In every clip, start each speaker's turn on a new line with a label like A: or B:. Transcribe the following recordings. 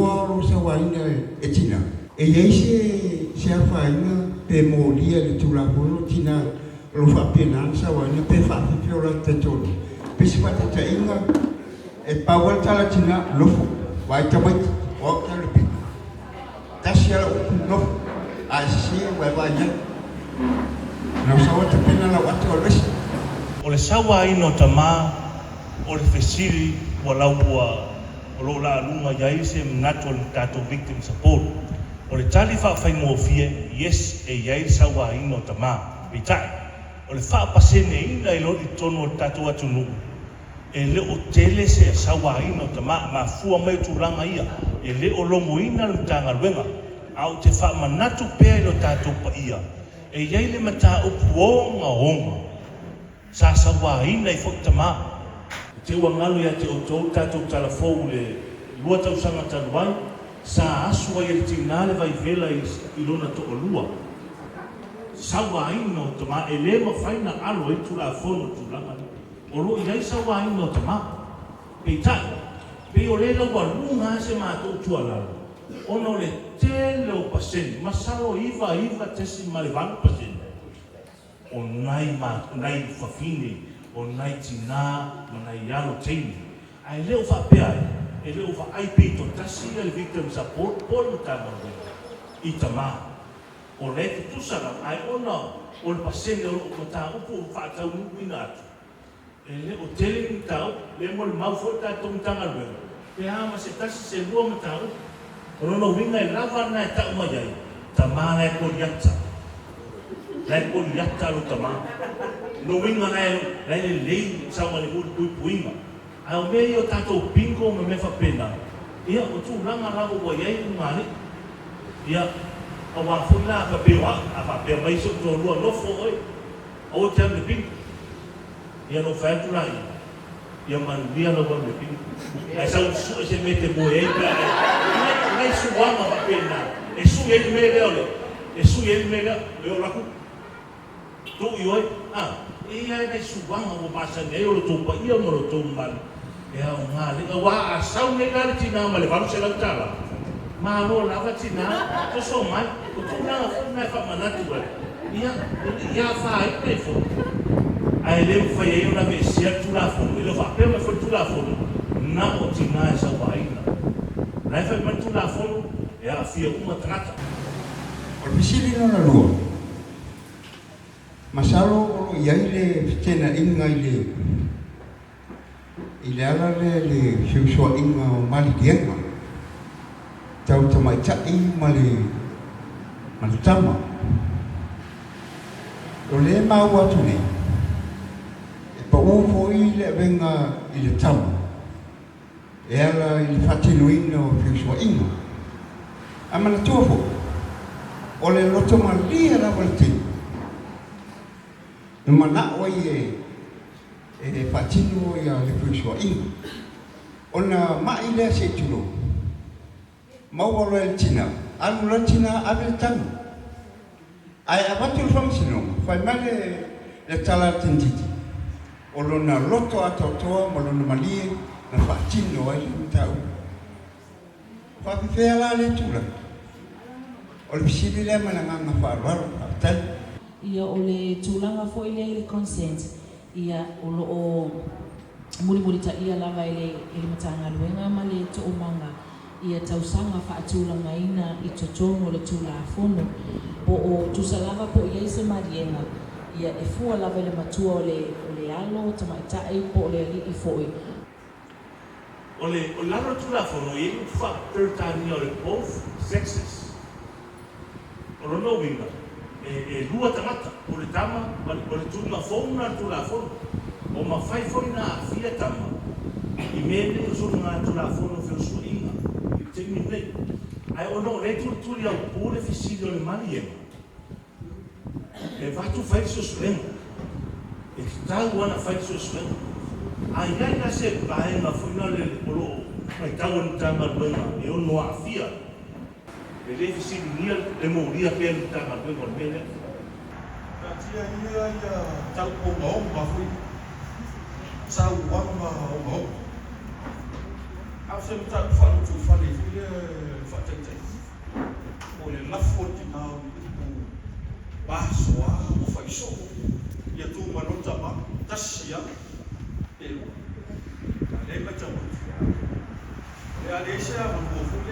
A: avanoa o lo o sauaina e tina. E i ai se se afaina pe molia i le Tulafono tina o lo o faapena ona sauaina pe faafefea o latou talitonuga. Pei se faataitaiga, e pau lava le tala a tina, nofo, vaai tamaiti, o au ou te alu i le pito. Tasi lava lau upu, nofo, a e sese ua e vaai i ai. Na ou sau ae tapena lau ato e alu ese.
B: O le sauaina o tama o le fesili ua lau ua o lo o laaluga i ai se manatu o le tatou Victim Support. O le tali faafaigofie, yes, e i ai le sauaina o tama. Peitai, o le faapaseneina i i totonu o le tatou atunuu, e le o tele se sauaina o tama. E mafua mai o tulaga ia, e le o logoina le Matagaluega. A ou te faamanatu pea i lo tatou paia, e i ai le mataupu ogaoga sa sauaina ai foi tama. Te ua galo ia te outou le tatou tala fou i le 2 tausaga talu ai, sa asu ai e le tinā le vaivela i lona toalua. Sauaina o tama, e le mafai na alo ai le Tulafono i le tulaga lea. O lo o i ai sauaina o tama. Peitai, pei o lea laualuga lava se matou tuualalo, ona o le tele o pasene, masalo 99.8%, o nai nai fafine, o nai tinā ma nai alo teine. Ae le o faapea ai, e le o vaai pitotasi le Victim Support po o le Matagaluega i tamā. O lea e tutusa lava, ae ona o le pasene o lo o mataupu o faataunuuina atu, E le o tele ni mataupu, lea molimau foi le tatou Matagaluega, pe a ma se tasi se lua mataupu. O lona uiga e lava lena e tau mai ai, tama la e Koliata, la e Koliata lou tama. O lona uiga la e, la e lelei le saogalemu i le puipuiga. Ae o mea ia o tatou bingo ma mea faapena, ia o tulaga lava ua i ai ulugalii. Ia, aua foi la a faapea o au, a faapea mai si ou toalua, nofo oe, aua e te alu i le bingo. Ia ona ou fai atu laia, Ia manuia lau alu i le bingo. Ae sau e sue se mea e te moe ai pe a e. O nai suaga faapena e sui ai le mea lea o le, e sui ai le mea lea, e oo atu tuu i oe, a, e i ai nai suaga ua masani ai o lo outou paia ma lo outou mamalu e aoga alii. Aua a sau nei la le tina ma le $800, malo lava tina, soso mai. O tulaga foi na e faamanatu ai, ia, ia afaina ai foi, ae le mafai ai ona aveesea le Tulafono. E le o faapea mai foi le Tulafono, na o tina e sauaina. O la e fai mai le Tulafono, e aafia uma tagata.
A: O le fesili lona lua, masalo o lo o i ai le fetenaiga i le I le ala lea i le feusuaiga o maliliega tau tamaitai ma le ma le tama. O lea e maua atu nei, e pau foi le avega i le tama e ala i le faatinoina o feusuaiga. Ae manatua foi, o le loto malie lava le teine e manao ai e E faatino le feusuaiga. Ona mai lea se i tulou, maua loa e le tina, alu loa le tina ave le tama. Ae avatu le faamasinoga, fai mai le tala a le tintiti, o lona loto atoatoa ma lona malie na faatino ai le mataupu. Faafefea la lea tulaga? O le fesili lea ma le agaga faaaloalo. Faafetai.
C: Ia o le tulaga foi lea i le consent, ia o lo o mulimulitaia lava e le e le Matagaluega ma le Toomaga ia tausaga faatulagaina i totonu o le Tulafono po o tusa lava po o i ai se maliega, ia e fua lava i le matua o le o le alo, tamaitai po o le alii foi.
B: O le o lalo o le Tulafono e i ai le upu faa-Peretania o le both sexes. O lona uiga, e lua tagata, o le tama ma le, o le tuuga fou lena o le Tulafono. Ua mafai foi ona aafia tama i mea nei o soligatulafono o feusuaiga i le taimi lenei. Ae ona o lea e tulituli aupu le fesili o le maliega, E avatu fai le suesuega. E tatau lava ona fai le suesuega. A i ai la se vaega foi lale o lo o matau e le Matagaluega e ono aafia, e le fesiligia le molia pea e le Matagaluega o le mea lea.
D: Taatia ia ia tau ogaoga foi sauaga ogaoga. A o se mataupu faalotoifale foi lea.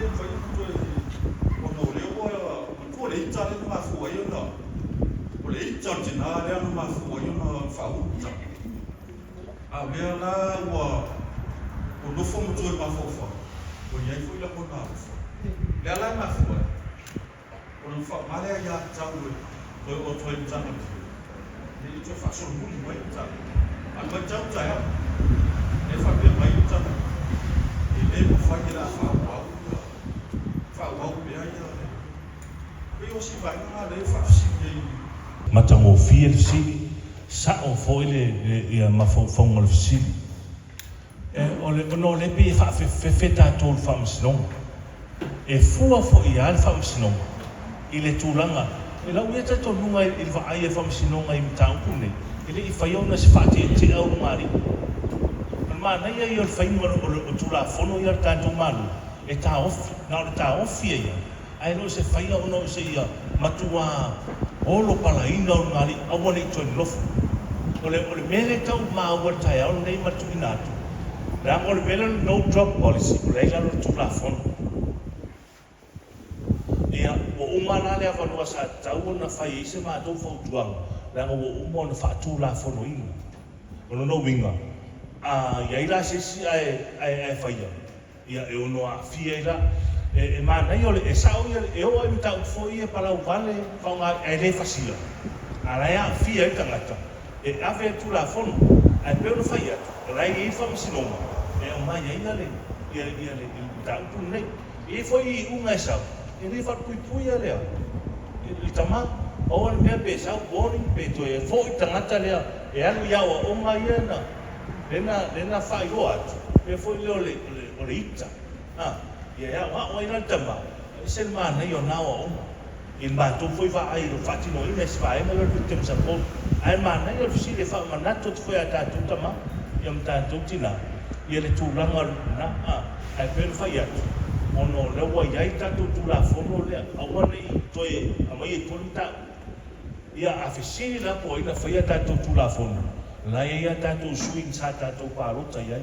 D: le mafai ona toe ona o lea ua matua le ita lea na mafua ai ona o le ita o le tinā lea na mafua ai ona faaulu tama. A o lea la ua ua nofo ma toe mafaufau, ua i ai foi lagona alofa. O lea la e mafua ai ona faaaoga le aiatatau e toe oo atu ai i le Matagaluega ina ia toe faasolomuli mai le mataupu. A o le matau taeao, lea e faapea mai le Matagaluega, e le mafai e le a faaauau ia faaauau pea ia le pei o si vaega lena lea e faafesili ai i
B: Matagofie le fesili, sa'o foi le ia mafaufauga o le fesili. E, o le, ona o lea e pei e faafefefefe tatou i le Faamasinoga. E fua foi lava le Faamasinoga i le tulaga, i lau ia talitonuga i le vaai a le Faamasinoga i mataupu nei, e le i faia ona se faateetea o lugalii. O le manaia ia o le faiga o le o Tulafono ia a le tatou Malo, e taofi, na o le taofi e ia, Ae le o se faia ona o se ia matuā olo palaina o luga alii aua ne i toe nonofo. O le o le mea lea e tau maua i le taeao lenei ma le tuuina atu, leaga o le mea lea o le no drug policy o la e i lalo o le Tulafono. Ia, ua uma la le avanoa sa tatau ona fai ai se matou fautuaga, leaga ua uma ona faatulafonoina. O lona uiga, a i ai la se isi ae ae ae faia, Ia, e ono aafia ai la. E, e manaia o le, e sao ia, e oo lava i mataupu foi ia palauvale, faaaoga, ae le fasia, a o la e aafia ai le tagata, e ave ai le Tulafono. Ae pei ona fai atu, o la e i ai le Faamasinoga e aumai ai ia le, ia, ia le, le mataupu lenei. E i ai foi iuga e sau, e le falepuipuia lea i le tama. Pau lava le mea pe sau warning, pe toe foi le tagata lea e alu i aoaoga ia na, Lea na, lea na faailoa atu, mea foi lea o le, o le, o le ita, a, ia e aoao ai la le tama, e ese le manaia o na aoaoga, i le matou foi vaai i le faatinoina i se vaega lea o le Victim Support. Ae manaia o le fesili e faamanatu atu foi ia tatou tama, ia ma tatou tina, ia le tulaga o lena, a, ae pei ona fai atu, ona o lea ua i ai tatou Tulafono lea, aua ne i toe aumaia i tua le mataupu. Ia, a fesili la po o ai na faia tatou Tulafono, la e i ai a tatou sui sa tatou palota i ai.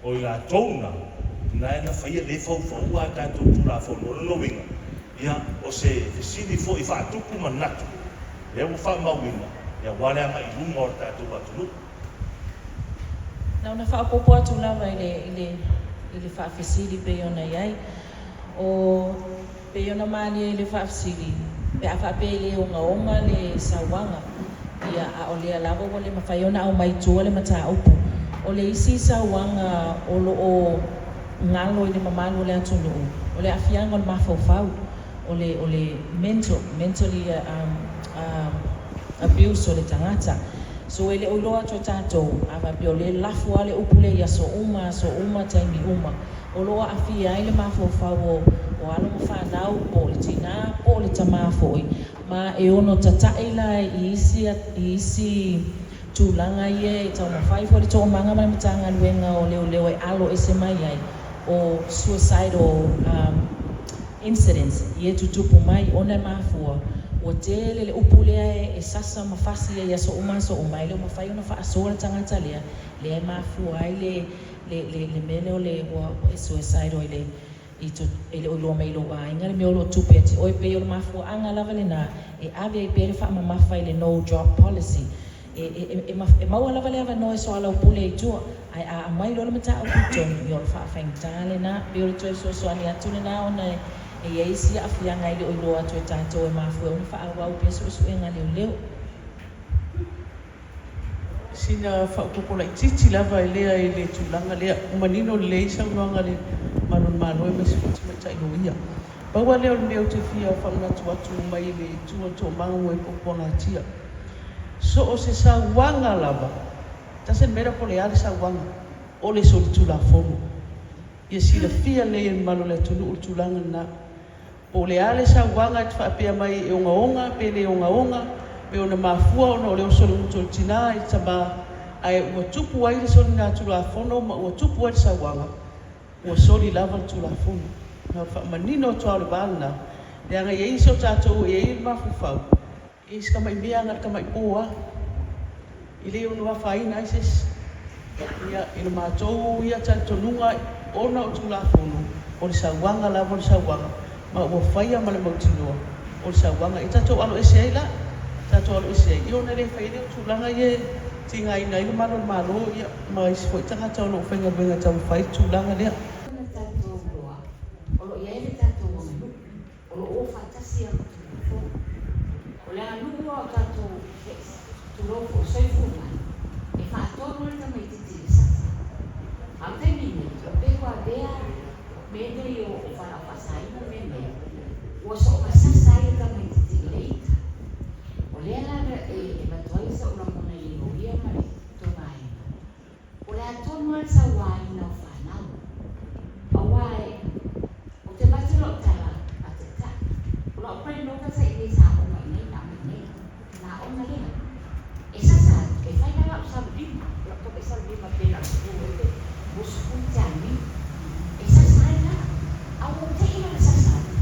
B: O i latou na, na e na faia le faufauua a tatou Tulafono. O lona uiga, ia, o se fesili foi faatupu manatu, lea ua faamauina, ia, aua le agai i luma o le tatou atunuu.
C: Na ona faaopoopo atu lava i le, i le, i le faafesili pei ona i ai. O, pei ona malie i le faafesili, pe a faapea e le ogaoga le sauaga, ia, a o lea lava ua le mafai ona aumai i tua le mataupu. O le isi sauaga o lo o galo i le mamalu o le atunuu, o le aafiaga o le mafaufau, o le, o le mental, mentally um, um, abuse o le tagata. So e le o iloa atu e tatou, a faapea o lea e lafo lava le upu lea i aso uma, aso uma, taimi uma, o lo o aafia ai le mafaufau o, o alo ma fanau, po o le tinā, po o le tamā foi, ma e ono tata'i la i isi, i isi tulaga ia e taumafai foi le Toomaga ma le Matagaluega o Leoleo e alo ese mai ai, o suicidal um, incidents ia e tutupu mai ona e mafua ua tele le upu lea e sasa ma fasi ai i aso uma aso uma, e le o mafai ona faasoa le tagata lea, lea e mafua ai le le le le mea lea o le ua e suicidal i le i to e le o iloa mai i lou aiga le mea o lo o tupu ia te oe. E pei o le mafuaaga lava lena e ave ai pea le faamamafa i le no drop policy. E, e, e, e maua lava le avanoa e soalaupule i tua, ae a aumai loa le mataupu i totonu, ia o le faafaigata lena. Pei o le toe fesoasoani atu lena ona e, e i ai isi aafiaga e le o iloa atu e tatou e mafua ai ona faaauau pea suesuega a leoleo.
E: Sina faaopoopo laitiiti lava e lea i le tulaga lea. Ua manino lelei saunoaga a le Malu o le Malo aemaise foi tamaitai loia. Pau lava lea o le mea ou te fia faamanatu atu mai le itu o le toomaga ua e puapuagatia. So o se sauaga lava, doesn't matter po o le a le sauaga, o le solitulafono. Ia silafia lelei e le mamalu o le atunuu le tulaga lena. Po o le a le sauaga e te faapea mai e ogaoga pe le ogaoga, pe ona mafua ona o le oso o le gutu o le tinā i le tamā, ae ua tupu ai le soligatulafono ma ua tupu ai le sauaga, ua soli lava le Tulafono. Na o le faamanino atu lava o le va lena, leaga e i ai isi o tatou e i ai le mafaufau, e si tamai mea na le tamai pō lava, e le ono afaina ai se isi. Ia, i le matou ia talitonuga ona o Tulafono, O le sauaga lava o le sauaga, ma ua faia ma le mautinoa o le sauaga. Ia tatou aloese ai la, tatou aloese ai, ia ona le fai ai lea o tulaga ia e tigaina ai le malu o le Malo, ia, ma isi foi tagata o lo o faigaluega e taumafai le tulaga lea.
F: Ona tatou iloa, o lo o i ai le tatou aganuu, o lo o o faatasi lava ma Tulafono. O le aganuu a o tatou, tulou foi, soifua mai, e faatonu ai le tamaitiiti i le sasa. A o le taimi nei, ua pei ua avea mea nei o fualaau faasaina ma mea nei, ua soona sasa ai le tamaitiiti i le ita. O lea la e avatu ai sou lagona i le loia ma le tovaega, O le a tonu lava le sauaina o fanau, aua e, ou te avatu lau tala faataitai. O lau granddaughter sa i inei sa aoga i inei na aumai i inei, na aoga lea. E sasa atu, e fai la lau saolima, lau tamai saolima pe na o le sefulu ea pe 20 tianiu. E sasa ai la, a ua ou tei la le sasa atu.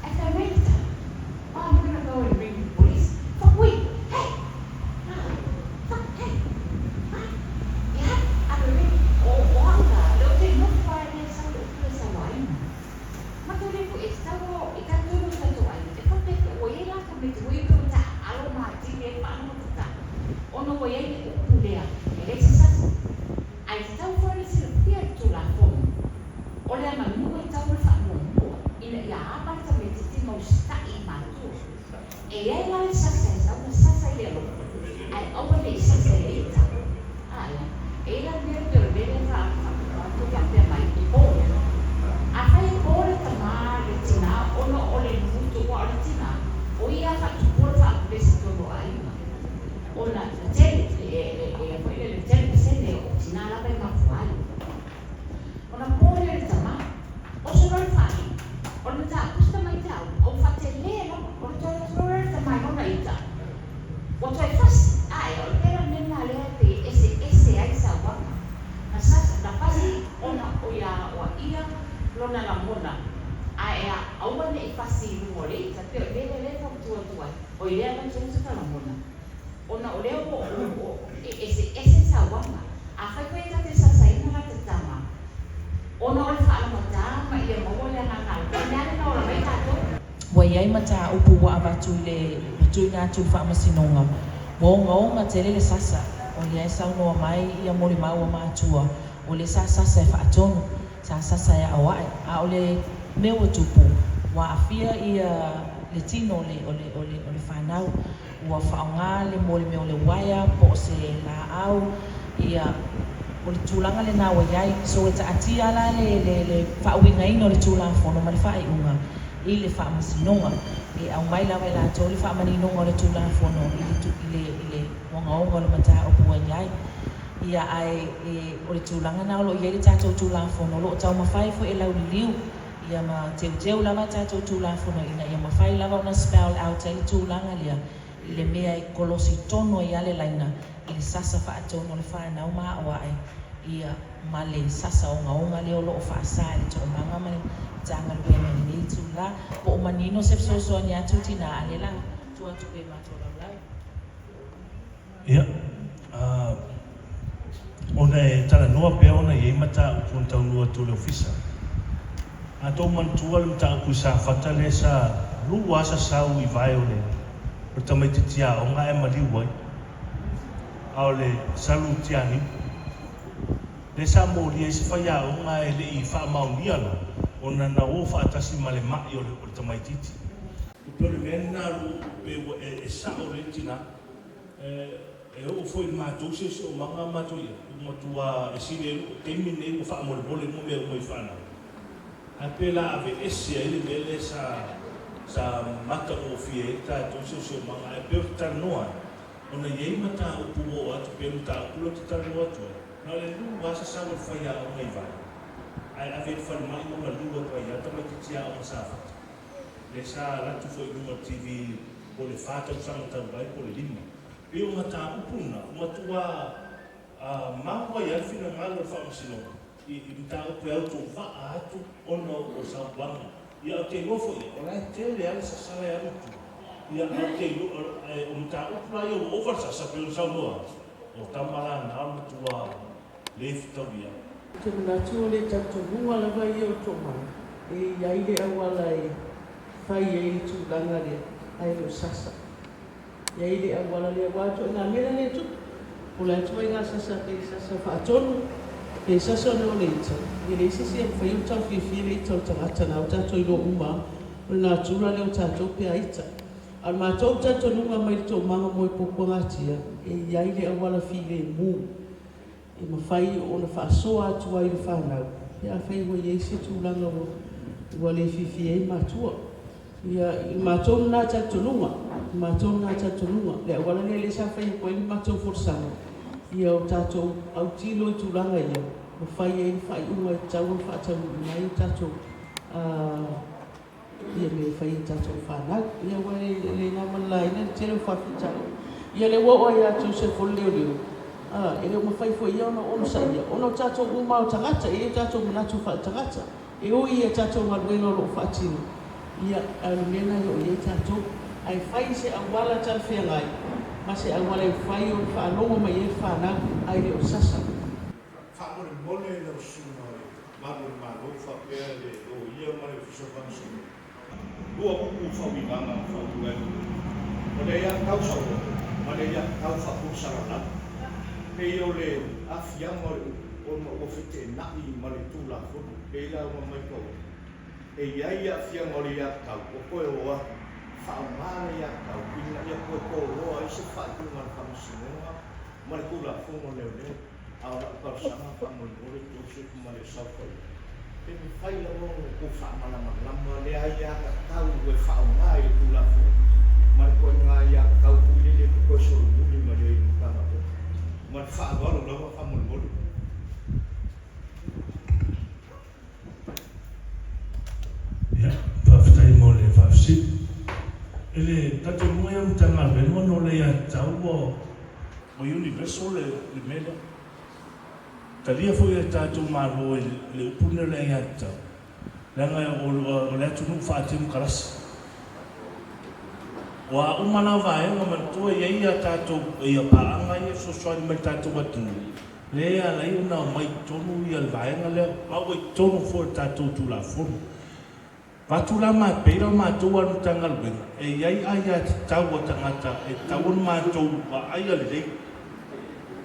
F: Ae fai mai le tala, Oh, I'm gonna go and ring the police. Fuck we! Hey! Ah, fuck, hey! Ah, e a, ave ring, o, o au la, le o te nofo a le sau le upu le sauaina. Ma te le e te tau o, i tatou no tatou aiga, e faapea pe ua iai la ka me te ui pe o ta alo ma atili ai faalogo ta, ona ua iai le upu lea, e leai se sasa. Ae tatau foi ona silafia le Tulafono, o le aganuu e tau le faamuamua ina ia ava le tamaitiiti ma usitai i matua. E i ai la le sasa e sau na sasa i le alofa, ae aua ne i sasa i le ita. Ae, e i ai la le mea pei o le mea lea e faapea mai, e po. Afai e po le tama le tina ona o le mutu aua o le tina, o ia a faatupua le faapulesi i totonu o aiga. Ona na tele, e foi lele, le tele pasene o tina lava e mafua ai. Ona po lea i le tama, oso loa le faaii, o le mataupu se tamaiti aoga, a ua faatele lava, o le toe atu loa lea o le tama i lona ita, ua toe fasi, ae o le pela le mea lena lea e pei e eseese ai sauaga. Na sasa, na fasi ona o ia aoaia lona lagona, ae aua ne i fasi i luga o le ita, pei o le mea lea lea e fautua atu ai, o i lea avatu ai se lagona. Ona o lea ua e eseese sauaga. Afai foi e ta te sasaina la te tama, ona o le faalamatā ma ia maua le agaga alofa, o le mea lena ola mai tatou.
C: Ua i ai mataupu ua avatu i le tuuina atu i le Faamasinoga, ua ogaoga tele le sasa, o lea e saunoa mai ia molimau a matua, o lea sa sasa e faatonu, sa sasa e aoae, a o le mea ua tupu, ua aafia ia le tino o le, o le, o le, o le fanau, ua faaaoga le mo le mea o le uaea po o se laau, ia, o le tulaga lena ua i ai. So e taatia la le, le, le faauigaina o le Tulafono ma le faaiuga i le Faamasinoga. E aumai lava e latou le faamaninoga o le Tulafono i le, i le, i le ogaoga o le mataupu ua i ai. Ia, ae e, o le tulaga na o lo o i ai le tatou Tulafono, o lo o taumafai foi e lauliliu ia ma teuteu lava tatou Tulafono ina ia mafai lava ona spell out ai le tulaga lea i le mea e kolosi tonu ai lava le laina i le sasa faatonu o le fanau ma aoae ia ma le sasa ogaoga lea o lo o faasa e le toomaga ma le Matagaluega i lenei itula. Po o manino se fesoasoani atu tinā a lea la tuu atu pea i matou laulau.
B: Ia, ona e talanoa pea ona e i ai mataupu na taunuu atu i le Ofisa. A tou manatua le mataupu i Safata lea sa lua lava sasau i vae o le tamaitiiti aoga ae maliu ai, a o le salu tianiu, lea sa molia ai se faiaoga e le i faamaonia la ona na o faatasi ma le ma'i o le tamaitiiti. E pei o le mea lena o lou pei ua e sao lelei tina. E oo foi i le matou siosiomaga matou ia, ua matua e sili ai lou taimi lenei ua faamolemole uma mea uma i fanau. Ae pe la aveese ai le mea lea sa sa matagofie ai le tatou siosiomaga ae pei ou te talanoa ai, ona e i ai mataupu ua oo atu pei o le mataupu lea ou te talanoa atu ai, na o le lua lava sasau o le faiaoga i vai, ae ave i le falemai ma maliu atu ai lava tamaitiiti aoga Safata. Lea sa alu atu foi i luga o le TV po o le fa tausaga talu ai po o le lima. Pei o mataupu na, ua matua mau ai lava le finagalo o le Faamasinoga i mataupu e autovaa atu ona o saunoaga. Ia ou te iloa foi ia, o la e tele lava le sasala e alu i tua. Ia ae ou te iloa, o mataupu la ia ua ova le sasa pei ona saunoa atu, o tama la na o le matua le fetauia.
E: Ou te manatu o le talitonuga lava ia o le toamau. E i ai le auala e fai ai le tulaga lea, ae le o sasa. E i ai le auala lea, aua o ituaiga mea la lea e tupu. O le a ituaiga sasa pe sasa faatonu, pe sasa ona o le ita, e leai se isi e mafai ona taofiofia le ita o le tagata, na o tatou iloa uma lava, o le natura lea o tatou pe a ita. A o le matou talitonuga mai le toomaga mo e puapuagatia, e i ai le auala filemu e mafai ona faasoa atu ai i le fanau pe afai ua i ai se tulaga ua ua le fiafia ai matua. Ia, i le matou lena talitonuga, i le matou lena talitonuga, le auala lea lea sa fai atu ai le matou folasaga, ia o tatou autilo i tulaga ia, ma fai ai le faaiuga e tatau ona faataunuuina ai a tatou ia mea e fai e tatou fanau. Ia aua e le na ma le laina le tele o faafitauli. Ia lea ua oo lava ia Joseph o le leoleo, a, e le o mafai foi e ia ona onosaia, ona o tatou uma lava o tagata, e i ai o tatou manatu faaletagata. E ui i a tatou galuega o lo o faatino, ia, ae o le mea lena e oo i ai tatou. Ae fai se auala talafeagai ma se auala e mafai ona faalogo mai ai le fanau, ae le o sasa.
G: Faamolemole lau susuga o le Malu o le Malo faapea le Loia ma le Ofisa o Faamasinoga.
D: Lua upu faauigaga ma faauiga e lua, o le aiatatau saoloto ma le aiatatau faapulesalalau. Pei o le aafiaga o le upu ona ua feteenai ma le Tulafono, pei la ona matau atu, e i ai aafiaga o le aiatatau ua toe o atu faaaoga le aiatatau ina ia toe toloa ai se faaiuga a le Faamasinoga ma le Tulafono a Leoleo. A o lau talosaga faamolemole Joseph ma le saofaiga, pe mafai lava ona outou faamalamalama le aiatatau e faaaoga i le Tulafono ma le ituaiga aiatatau foi lele e te toe solomuli mai ai i le Matagaluega. Ma le faaaloalo lava faamolemole.
B: Ia, faafetai mo le faafesili. I le talitonuga ia o le Matagaluega ona o le aiatatau ua Ua universal le mea lea. Talia foi e le tatou Malo i le upu lea o le aiatatau, leaga o le atunuu faatemokarasi. O a uma la vaega manatua e i ai a tatou paaga ia e fesoasoani mai i le tatou atunuu, lea e ala ai ona aumai i totonu le vaega lea, ma ua i totonu foi o le tatou Tulafono. Avatu la ma pei la o matou a le Matagaluega e i ai aiatatau a tagata e tatau ona matou vaaia lelei.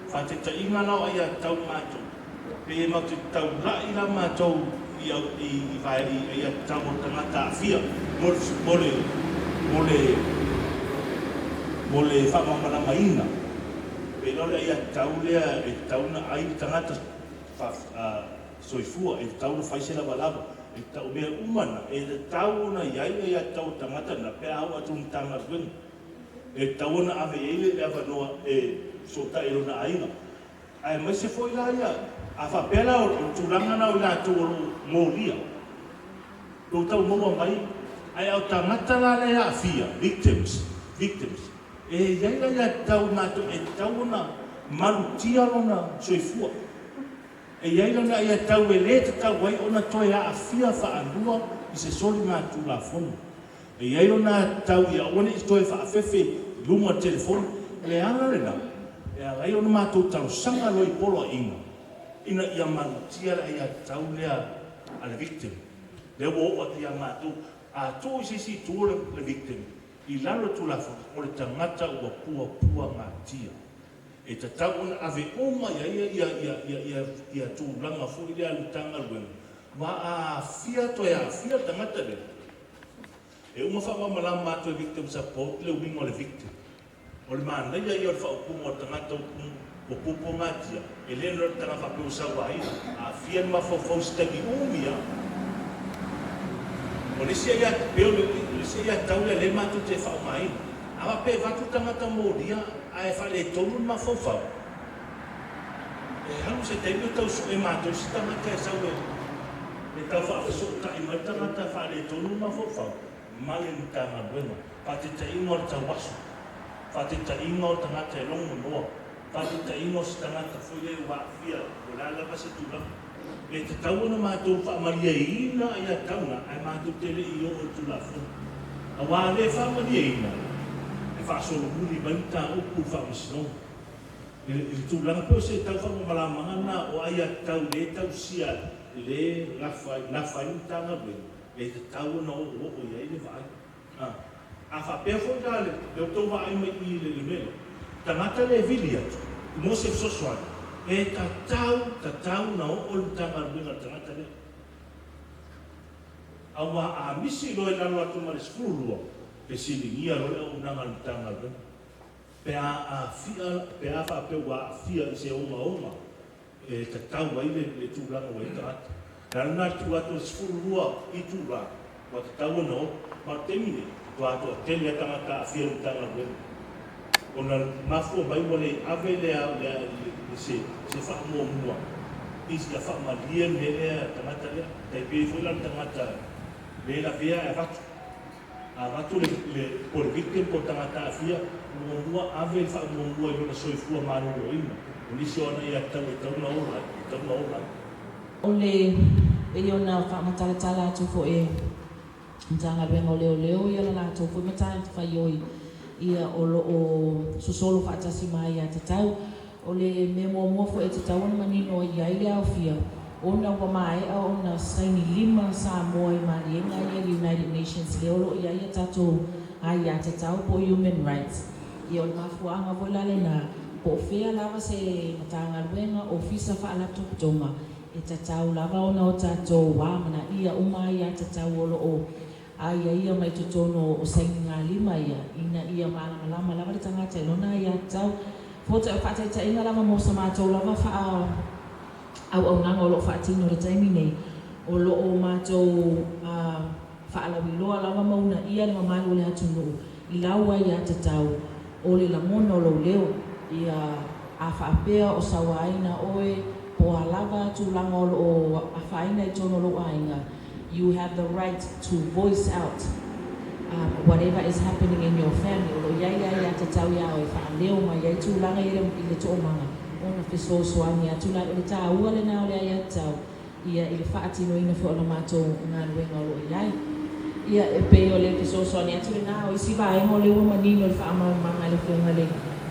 B: Faataitaiga la o aiatatau matou, pei e matou te taulai la matou i i i aiatatau a tagata aafia mo le mo le mo le mo le faamalamalamaina. Pei la o le aiatatau lea e tatau ona ai le tagata soifua, e tatau ona fai se lavalava, e tatau, mea uma na, e tatau ona i ai aiatatau a tagata na pe a oo atu i le Matagaluega. E tatau ona ave i ai le avanoa e fesootai i lona aiga. Aemaise foi la ia, a faapea la o le tulaga na o i latou o lo o molia, o lo o tau maua mai, ae o tagata la lea e aafia, victims, victims, e i ai la aiatatau matou e tatau ona malutia lona soifua. E i ai lana aiatatau e le tatau ai ona toe aafia faalua i se soligatulafono. E i ai lona aiatatau ia aua ne i toe faafefe i luga o le telefoni. O le ala lena e ala ai ona matou talosaga loa i poloaiga ina ia malutia le aiatatau lea a le victim. Lea ua oo atu ia matou, a tuu i se isi itu o le victim i lalo o le Tulafono, o le tagata ua puapuagatia. E tatau ona ave uma i ai ia tulaga foi lea a le Matagaluega, ma a aafia toe aafia le tagata lea, e uma faamalamalama atu e Victim Support le uiga o le victim. O le manaia ia o le faaupuga o le tagata ua puapuagatia, e le na o le tagata faapea ua sauaina, aafia le mafaufau i se taimi umi lava. O le isi aiatatau lea o lea matou te faaaogaina. A faapea e avatu le tagata molia ae faaletonu le mafaufau, e alu se taimi o tau sue matou se tagata e sau e tau faafesootai mai le tagata e faaletonu le mafaufau ma le Matagaluega. Faataitaiga o le tauaso, faataitaiga o le tagata e logonoa, faataitaiga o se tagata foi lea ua aafia po o le a lava se tulaga. E tatau ona matou faamalieina ia taga ae matou te le i oo i Tulafono. Aua a le faamalieina, e faasolomuli mai mataupu i le Faamasinoga. I le tulaga pei o se tau faamamalamaga lena o aiatatau le tausia le nafa ai le Matagaluega. E tatau ona oooo i ai le vaai. A. A faapea foi la le outou vaai mai i i le mea lea, tagata lea e vili atu mo se fesoasoani, e tatau, tatau ona oo le Matagaluega i le tagata lea. Aua a misi loa i lalo atu ma le 12, fesiligia loa le auaunaga a le Matagaluega. Pe a aafia, pe a faapea ua aafia i se ogaoga e tatau ai le tulaga ua i ai tagata. O le ala lena i le tuu atu o le 12 itula, ua tatau ona o. Ma o le taimi nei, ua toatele lava tagata aafia i le Matagaluega. Ona mafua mai ua le ave le se se faamuamua i ia faamalie le mea lea tagata lea. Tai pei foi la le tagata le lavea ae avatu. A avatu le le po o le victim po o le tagata aafia, muamua ave le faamuamua i lona soifua maloloina. O nisi o ana iatau e tatau ona ola ai, e tatau ona ola ai.
C: O le pei ona faamatalatala atu foi e Matagaluega o Leoleo ia la latou foi matafaioi ia o lo o sosolo faatasi ma aiatatau. O le mea muamua foi e tatau ona manino i ai le aofia, ona ua maea ona saini lima Samoa i maliega ia i le United Nations lea o lo o i ai a tatou aiatatau po o human rights. Ia o le mafuaaga foi la lena, po o fea lava se Matagaluega, Ofisa, Faalapotopotoga, E tatau lava ona o tatou amanaia uma aiatatau o lo o aiaia mai totonu o sainigalima ia, ina ia malamalama lava le tagata i lona aiatatau. Faataitaiga lava mo sa matou lava faaauaunaga o lo o faatino i le taimi nei, o lo o matou faalauiloa lava ma uunaia le mamalu o le atunuu i lau aiatatau o le lagona o lou leo, ia a faapea o sauaina oe po o a lava tulaga o lo o afaina i totonu o lou aiga, you have the right to voice out whatever is happening in your family, o lo o i ai le aiatatau iā oe e faaleo mai ai tulaga ia i le toomaga ona fesoasoani atu la. O le taua lena o le aiatatau ia i le faatinoina foi o la matou galuega o lo o i ai. Ia, e pei o le fesoasoani atu lena. O isi vaega o lea ua manino i le faamalamalamaga a le Afioga i le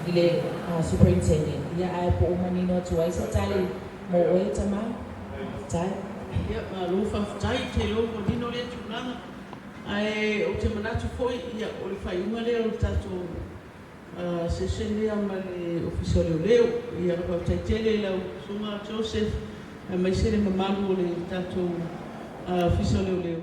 C: i le Superintendent, ia ae po o manino atu ai se tali mo oe tama? Faafetai.
E: Ia, malo faafetai, ou te iloa ua manino lea tulaga. Ae ou te manatu foi, ia, o le faaiuga lea o le tatou session lea ma le Ofisa o Leoleo. Ia, faafetai tele i lau Susuga Joseph aemaise le mamalu o le tatou Ofisa o Leoleo.